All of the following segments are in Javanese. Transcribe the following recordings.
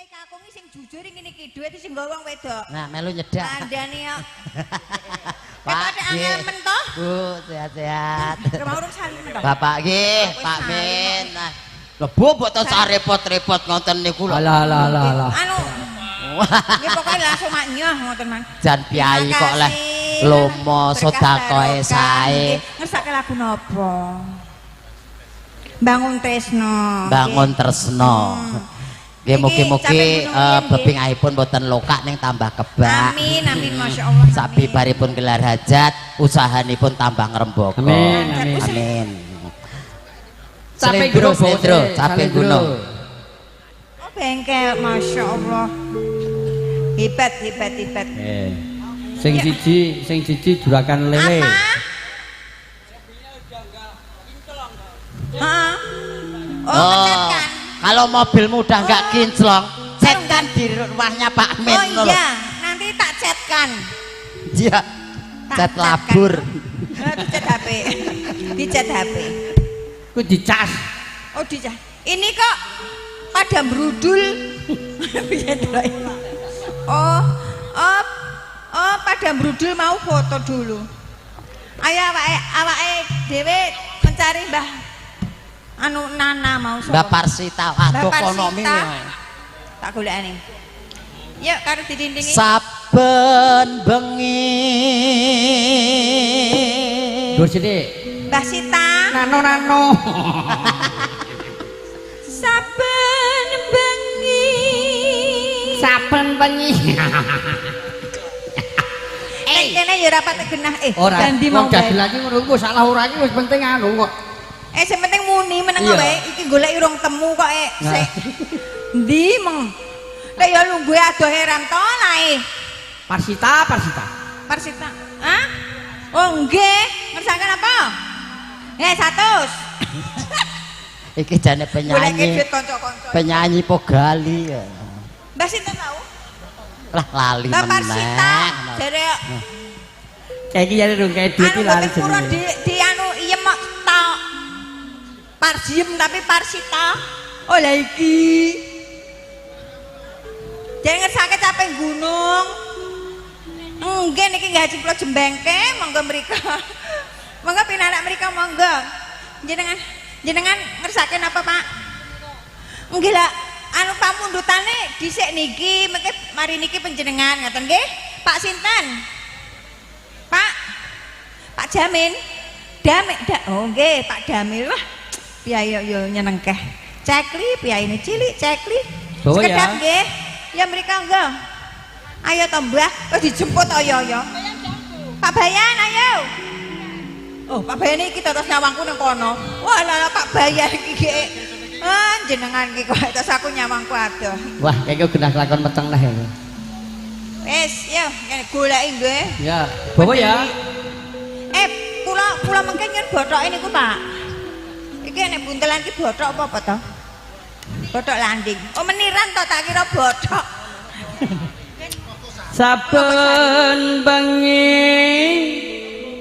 Kiai Kakung iki sing jujur ngene iki dhuwit sing nggawa wong wedok. Nah, melu nyedak. Kandhane kok. Pak, Ketok angel men to? Bu, sehat-sehat. Rumah urung salim to. Bapak nggih, Pak Min. Nah, lho Bu, mbok to sak repot-repot ngoten niku lho. Alah alah alah alah. Anu, nggih pokoke langsung maknyah ngoten man. Jan piyayi kok leh lomo sedekahe sae. Ngersake lagu napa? Bangun Tresno. Bangun Tresno. Nggih Iki mugi-mugi capek gunung riyen, nggih. bebingahipun mboten lokak ning tambah kebak. Amin amin masyaallah. Sabibaripun gelar hajat, usahanipun tambah ngrembaka. Amin amin. Amin. Capek Slendro, gunung, slendro, bose, capek salendro. gunung. Oh bengkel masyaallah. Hebat hebat hebat. Eh. Sing siji juragan lele. Apa? Heeh. Oh, ngecatkan. Kalau mobilmu udah nggak kinclong, catkan di rumahnya Pak Min. Oh lho. iya, nanti tak chatkan. Iya. Tak Cat catkan. labur. Eh, dicat HP. Dicat HP. Ku dicas. Oh, dicat. Ini kok pada brudul. Piye to? Oh, oh, oh, pada brudul mau foto dulu. Ayo awake awake dhewe mencari Mbah anu Nana mau sapa? Mbak Parsita, Mbak aduh konomi. Parsita. Tak golekane. Yuk karo didindingi. Saben bengi. Dur sithik. Mbah Sita. Nano nano. Saben bengi. Saben bengi. Nek kene ya ora patek genah eh. Ora. Ganti mau Wong dagelan iki ngono iku salah ora iki wis penting anu kok. Eh sing penting muni meneng Iya. wae iki golek urung temu kok eh Nah. sik. Endi meng. Lek ya lungguhe adoh heran to lae. Parsita, Parsita. Parsita. Hah? Oh nggih, ngersaken apa? Eh 100. Iki jane Goleke penyanyi. duit kanca-kanca. Penyanyi Pogali ya. Mbah sinten tau? Lah lali Mbah Parsita meneh. jare Kayak iki jare rung kayak duit anu iki lali mboten purun jenenge. di anu iyem kok ta Parsiem tapi Parsita. Oh lah iki. Jare ngersake capek gunung. Nggih niki nggih ciplo jembengke monggo mriko. Monggo pinarak mriko monggo. Jenengan jenengan ngersake napa Pak? Nggih lah anu pamundhutane dhisik niki mengke mari niki panjenengan ngoten nggih. Pak sinten? Pak Pak Jamin. Damil da, oh nggih Pak Damil wah piye yo nyenengkeh. Cekli piyayine cilik cekli. Bawa ya. Sekedap nggih. Ya mriko nggih. Ayo to Mbah, wis dijemput ayo ayo. Pak Bayan ayo. Oh, Pak Bayan iki terus nyawangku nang kono. Wah, lah Pak Bayan iki. Ah, jenengan iki kok terus aku nyawangku adoh. Wah, kayak iki genah kelakon meteng neh ya. Wis, yo kene goleki nggih. Ya, bawa ya. Eh, kula kula mengke nyun bothoke niku, Pak. Iki nek buntelan iki bothok apa apa to? Bothok landing. Oh, meniran to tak kira bothok. Saben bengi.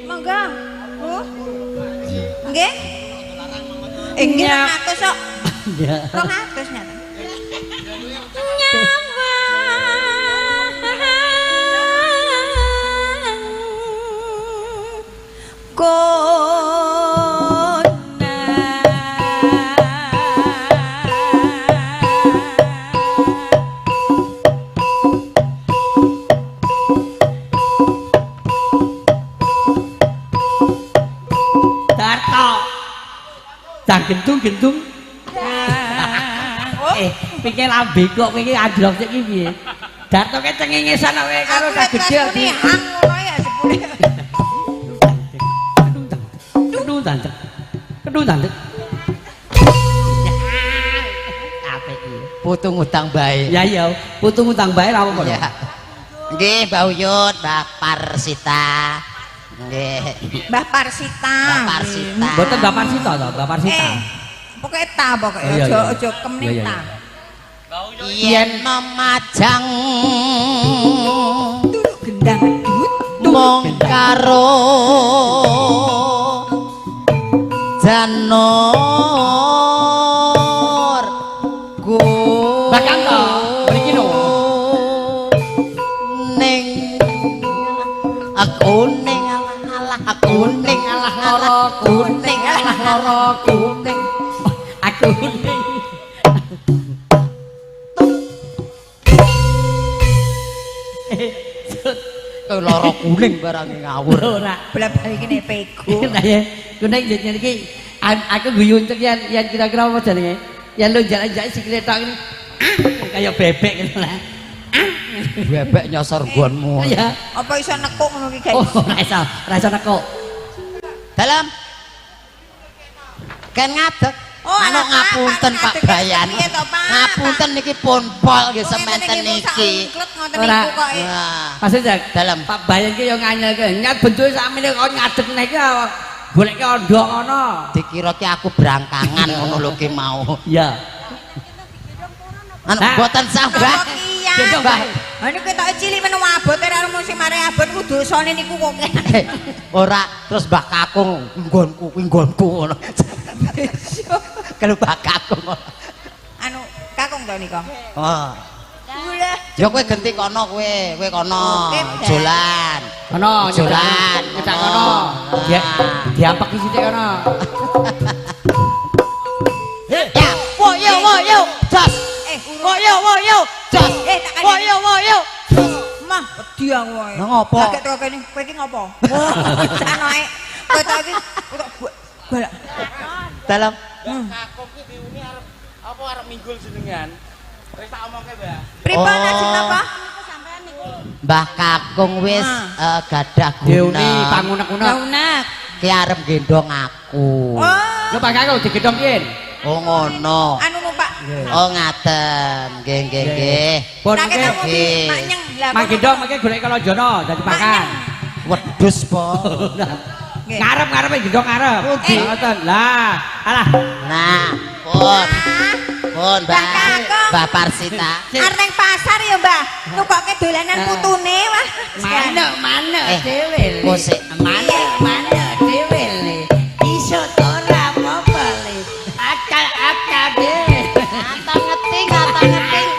Monggo. Bu. Nggih. Eh, nggih 200 kok. Ya. 200 nyata. Darto. Cah gentung-gentung. Oh, Eh, pikir lambe kok kowe iki anjlok sik iki piye? Darto ke cengengesan kowe karo aku cah lek gede. muni hang ngono ya sepure. Kedung tandek. Kedung tandek. Apik iki. Putu ngutang bae. Ya iya, putu ngutang bae ra apa-apa. Ya. Nggih, Mbak Uyut, Mbak Parsita. Nggih. Mbah Parsita. Mbak Parsita. Mboten Mbak Parsita to, Mbak Parsita. Eh, pokoke ta pokoke Oh, iya, aja iya. aja kem ning Iya, iya, ta. Yen memajang Turuk gendang dut. mung karo janur ku Mbah Kanto. Mriki lho. Ning kuning alah alah kuning alah Lara kuning alah lara kuning. Aku kuning. Kowe lara kuning barang ngawur. Ora. Bola-bali kene pego. Lah ya, kuning jenenge iki aku guyu uncek yen yen kira-kira apa jenenge? Yen lonjak-lonjak sikile tok ini. Kaya bebek ngono lah. Bebek nyosor nggonmu. Ya. Apa iso nekuk ngono ki, guys? Oh, ora iso, ora iso nekuk. Dalam Ken ngadeg. Oh, Anu alah, Pak, ngapunten Pak, Pak ngadeg Bayan. piye to, Pak? Ngapunten niki pun pol nggih Wong ngeten sementen iki niki. sak ngoten Ora. niku kok. Wah. Maksud Jak, Dalam. Pak Bayan ki yo nganyelke. Nyat bentuke sakmene kok ngadeg nek iki goleke ondo ngono. Dikira ki aku brangkangan ngono lho ki mau. Iya. Anu Nah. mboten sah, Mbah. Kok iya. Gendong, Mbah. Ha niku ketoke cilik men abot ora mung sing mare abot ku dosane niku kok. Ora terus Mbah Kakung nggonku kuwi nggonku ngono. Kalau Mbah Kakung. Anu kakung to nika. Oh. Gula. Ya kowe genti kono kowe, kowe kono. Oke, Mbah. Jolan. Kono Jolan. nyedak kono. Dia diampeki sithik kono. Ya, wo yo wo yo, jos. Eh, Wo yo wo yo, jos. Eh, tak kandhani. Wo yo wo yo. Mah, wedi aku wae. Lah ngopo? Kaget kok kene, kowe iki ngopo? Sakno ae. Kowe tok iki kok galak. Dalam Kakung ki diuni arep apa arep minggul jenengan. Wis tak omongke, Mbah. Pripun Oh. ajeng napa? Mbah Kakung wis Ah. gadah Diuni guna. pangunek-unek. Launak. Ki arep gendong aku. Oh. Lho Pak Kakung digendong piye? Oh ngono. Anu numpak. Oh ngaten. Nggih nggih nggih. Pun Tak mengke ketemu di Nggih. maknyeng. Lah mang gendong mengke golek kalonjono dadi pakan. Wedhus po. Nggih. Ngarep-ngarepe gendong ngarep. Pundi? Ngoten. Lah, alah. Nah, pun. Pun Mbah Mbah. Kakung. Mbah Parsita. Arep nang pasar ya, Mbah. Nukoke dolanan putune wah. Manuk manuk Eh, dhewe le. kosek. Manuk manuk dhewe le. Iso ora apa-apa le. Akal-akal dhewe. Ata ngeting, ata ngeting.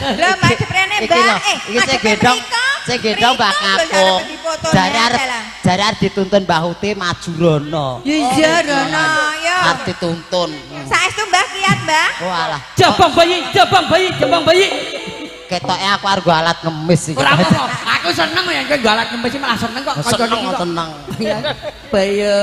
Lho, madhep rene, Iki lho, Mbah. Eh, iki sing madhep gendong, mriko. sing gendong Mbah Mriko lho, Kakung. arep difoto Jare arep dalah. jare arep dituntun Mbah Uti maju rono. Iya, rono, ya. Arep dituntun. Saestu Mbah kiat, Mbah. Oh alah. Jabang bayi, jabang bayi, jabang bayi. Ketoke aku arep nggo alat ngemis iki. Ora apa-apa. Aku seneng yen kowe nggo alat ngemis malah seneng kok kancane Seneng iki kok. tenang. Bayo.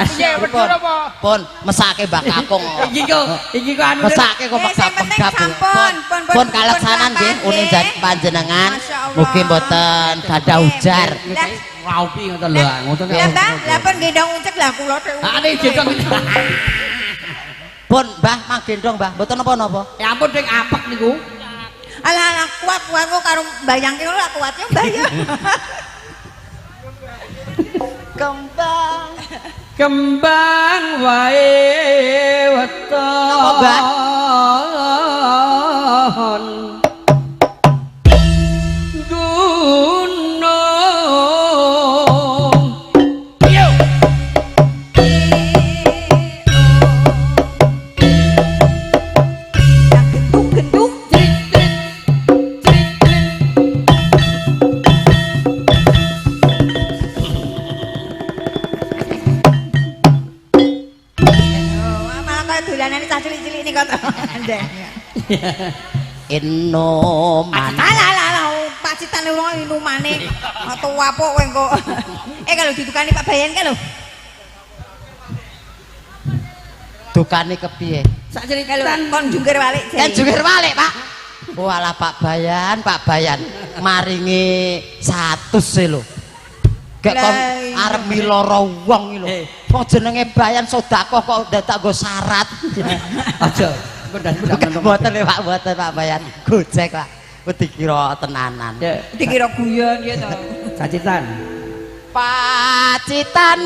Piye Pun, wedhus apa? pun mesake Mbah Kakung. Iki kok iki kok anu Mesake kok Eh, sing penting pegap-pegap. sampun, pun, pun, Pun kaleksanan pun nggih uni nggih. panjenengan. Masya Allah. Mugi mboten gadah ujar. Lah, Raupi ngoten lho, ngoten. lah Mbah, lah pun gendong uncek lah kula tek. Ah, nih gendong. Pun Mbah mang gendong Mbah, mboten napa-napa. Ya ampun ding apek niku. Alah alah kuat kuat kok karo bayangke ngono lah kuat ya Mbah ya. Kembang. Kembang wae weton. Napa, Mbah? Gunung. Yo. Yang gentung-gentung. Crit crit. Crit crit. Oh, malah kaya dolanane cah cilik-cilik ini kok. Inoman. Alah alah alah pacitan wong inumane atau apa kowe engko. Eh kalau didukani Pak Bayan kan lho. Dukane kepiye? Sak Kalau ceritan kon jungkir balik Kan jungkir balik, Pak. Walah Pak Bayan, Pak Bayan maringi 100 e lho. Gek kon Lah iya. arep miloro wong iki lho. Eh. Wong jenenge Bayan sedekah kok dadak nggo syarat. Aja. Engko ndasmu ndak mentung. Mboten lho, Pak, mboten Pak Bayan. Gojek, Pak. Kuwi dikira tenanan. Ya, Dikira guyon ya to. sak ceritan. Pacitan.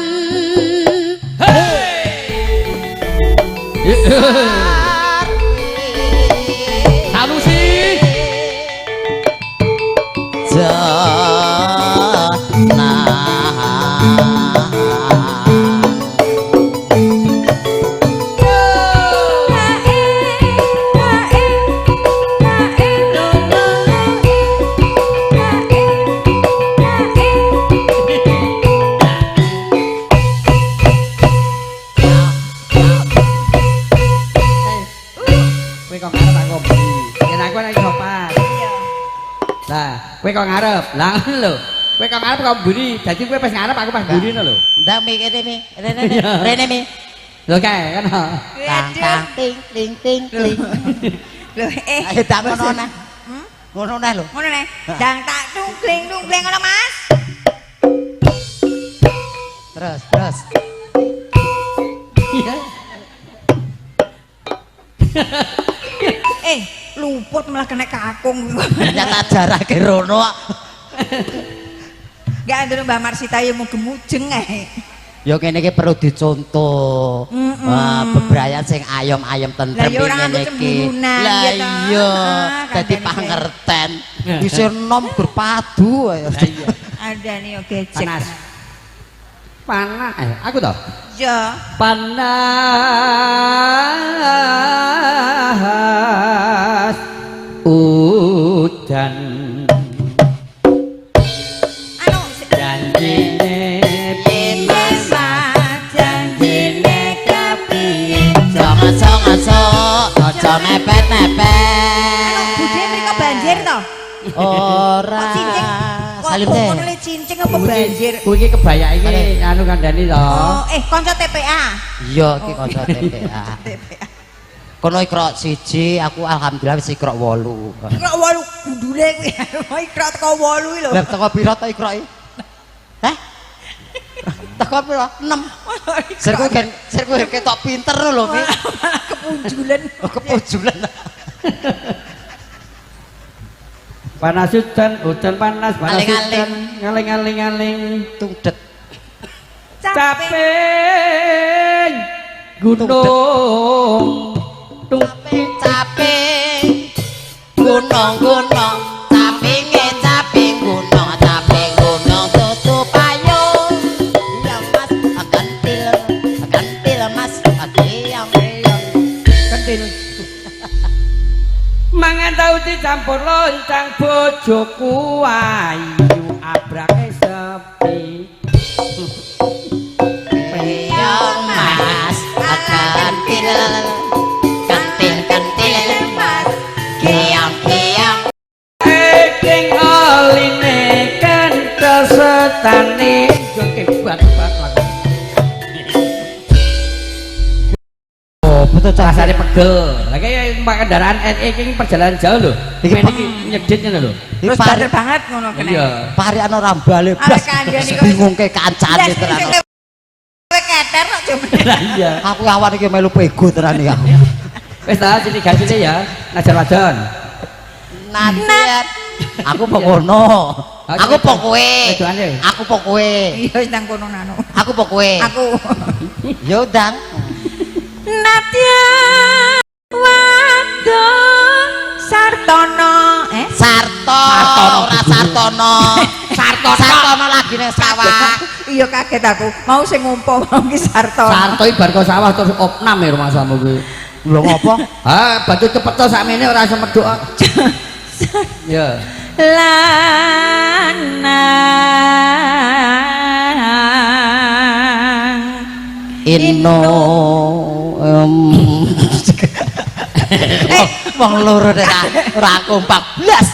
Salusi. Jana. Hae. Kowe kok ngarep aku mburi. Yen aku nek iso pas. Iya. Lah, kowe kok ngarep. Lah ngono lho. Kowe kok ngarep kok mburi. Dadi kowe pas ngarep aku pas mburi ngono lho. Ndak mi kene mi. Rene mi. Rene mi. Lho kae kan. Tang tang ting ting ting ting. Lho Ayo tak ngono neh. Ngono neh lho. Ngono neh. Dang tak tungkling tungkling ngono Mas. Terus terus. Iya. Luput malah kena kakung. Ya tak jarake rono. Enggak andene Mbah Marsita ya mung gemujeng ae. Ya kene iki perlu dicontoh. Wah, bebrayan sing ayom-ayom tentrem Lah ya ora ngene nganggo iki. cemburunan Lah ya toh. iya, Ah, dadi kandhane pangerten. Isih enom berpadu ae. Lah iya. Andane yo gejek. Panas. Panas. Aku toh. Iya. Panas udan Anu janjine piye Mas janjine kepiye? Aja aja mepet-mepet. Anu budhe mriko banjir to? Ora. Kok cincing? Kok Salim ngono teh. le cincing apa banjir? Kuwi iki kebaya iki anu kandhani to. Oh, kanca TPA. Iya iki kanca TPA. TPA. Kono ikrok 1, aku alhamdulillah wis ikrok 8. Ikrok 8 gundule kuwi. Ikrok teko 8 iki lho. Lah teko pira to ikroke? Hah? Teko pira? 6. Sirku gen sirku ketok pinter lho ki. Malah kepunjulan. Oh, kepunjulan. Panas udan, udan panas, panas Aling-aling. udan, ngaling-aling-aling. Tungdet. Caping gunung tungki Caping gunung-gunung, capinge caping gunung, caping gunung tutup payung. Iya Mas, kentil, kentil Mas, keong. kentil. Mangan tau dicampur loncang bojoku ayu abrake sepi. Keong Mas, kentil, kentil kentil Mas. Keong keong. Eking oline kentel setane joke bat-bat lagu. Oh, betul Rasane pegel. Lah kaya numpak kendaraan NE iki perjalanan jauh lho. Iki Iki iki nyedit ngono lho. Terus banter banget ngono kene. Iya. Parian ora bali blas. Arek kandhane kok- Bingungke kancane Lah, tenan. sing kowe keter kok cuma. Lah iya. Aku awan iki melu pego tenan iki aku. Wis ta sini gasine ya. Ngajar wadon. Nat. Aku po kono. Aku po kowe. Wedokane. Aku po kowe. Iya wis nang kono nano. Aku po kowe. Aku. Ya ndang. Natya wadon Sartono Sarto, Sartono. ora Sartono. Sartono. Sartono lagi ning sawah. Iya kaget aku. Mau sing ngumpo mau ki Sartono. Sarto iki bar kok sawah terus opnam ya rumahsamu kuwi. Lho ngopo? Ah, batu cepet to sakmene ora iso medhok. Ya. Lanang Ino wong loro nek ora kompak blas.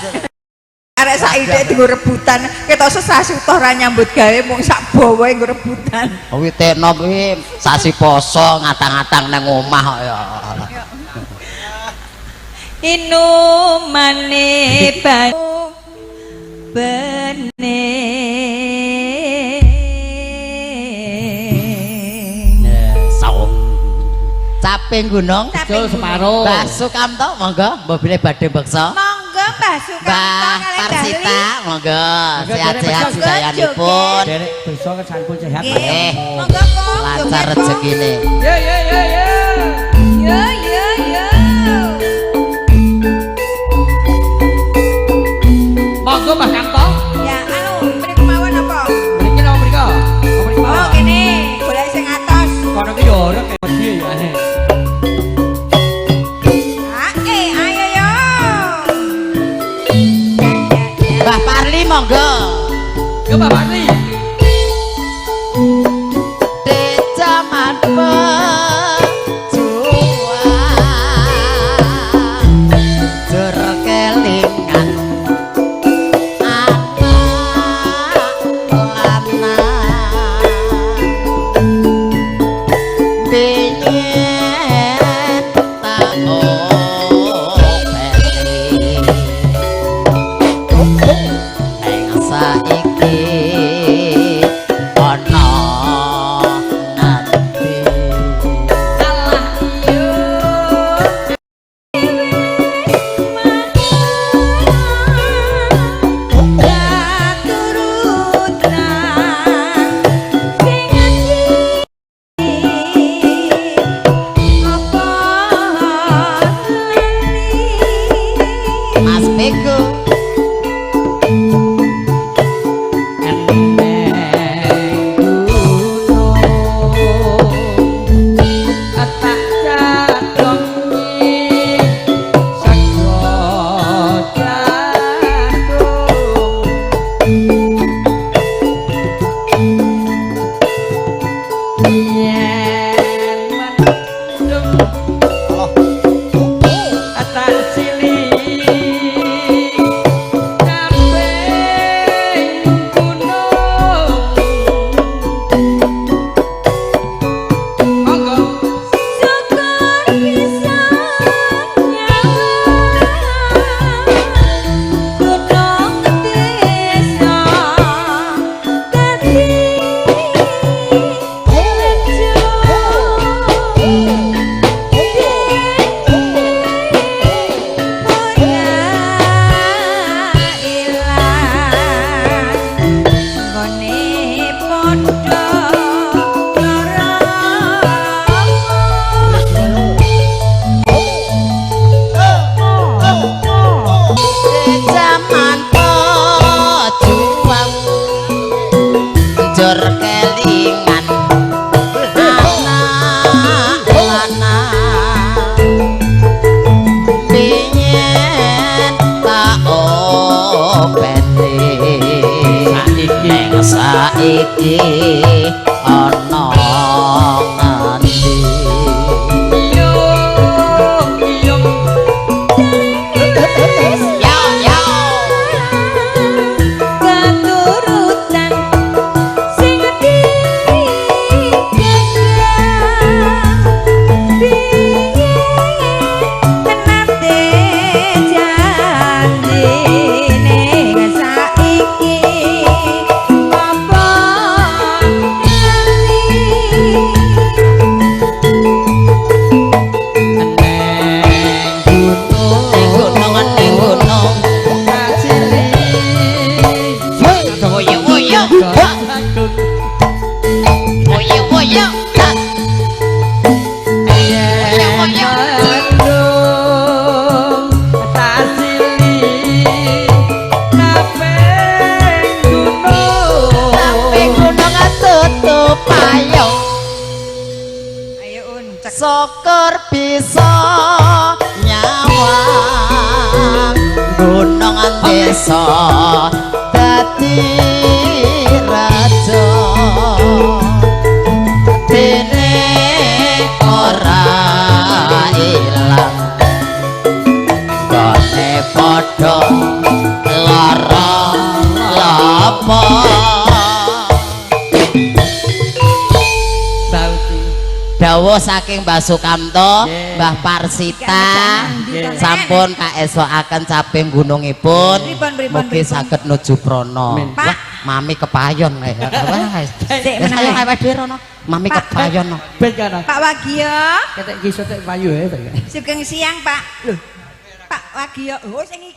Arek saiki dienggo rebutan, ketok sesasi utuh ora nyambut gawe mung sak bawa nggo rebutan. Kuwi tekno kuwi sasi poso ngatang-ngatang nang omah kok ya. Inumane banyu bening. Saung. Caping gunung. Betul separo. Mbah Sukamto monggo mbok badhe beksa. Monggo Mbah Sukamto Mbah kalih Mbah Parsita monggo Monggo, sehat-sehat derek sedayanipun. Derek beksa kesanipun sehat. Nggih. Eh. Monggo kok. Lancar rezekine. Ya ya ya ya. Yo yo yo. Monggo Mbah Kamto. Ya anu mriku mawon apa? Mriki napa mriko? Apa mriki Oh mawon? kene golek sing atos. Kono ki yo ora wedi ya. Ah, ayo yo. Mbah Parli monggo. Yo Mbah Parli. Di zaman pejuang. Bego. Syukur bisa nyawang gunung desa dadi rejo ora ilang nggone padha lara. Jaman pejuang jor kelingan anak lanang biyen tak openi Saiki ning saiki ana ngendi. Yo yo. Keturutan sing digagang piye nate janji ning saiki apa lali. Ning gunung, ning gunung. Woyo woyo. Woyo woyo. Woyo woyo. Tapi gunung tutup payung. Ayo Un cek. Syukur bisa nyawang gunung desa dadi raja dene ora ilang gone padha lara lapa. Dawuh saking Mbah Sukamto, Nggih. Mbah Parsita, Nggih. sampun kaesokaken caping gunungipun. Pripun, pripun, Mugi pripun. saged nuju prana. Amin. Pak. Wah, mami kepayon kae. Wah. Sik, Wis meneng ayo ae. awake dhewe rono. Mami Pak. kepayon. Ben kana. Pak Wagio. Ketek ki sotek payu ya. Sugeng siang, Pak. Loh. Pak Wagio. Oh, sing iki.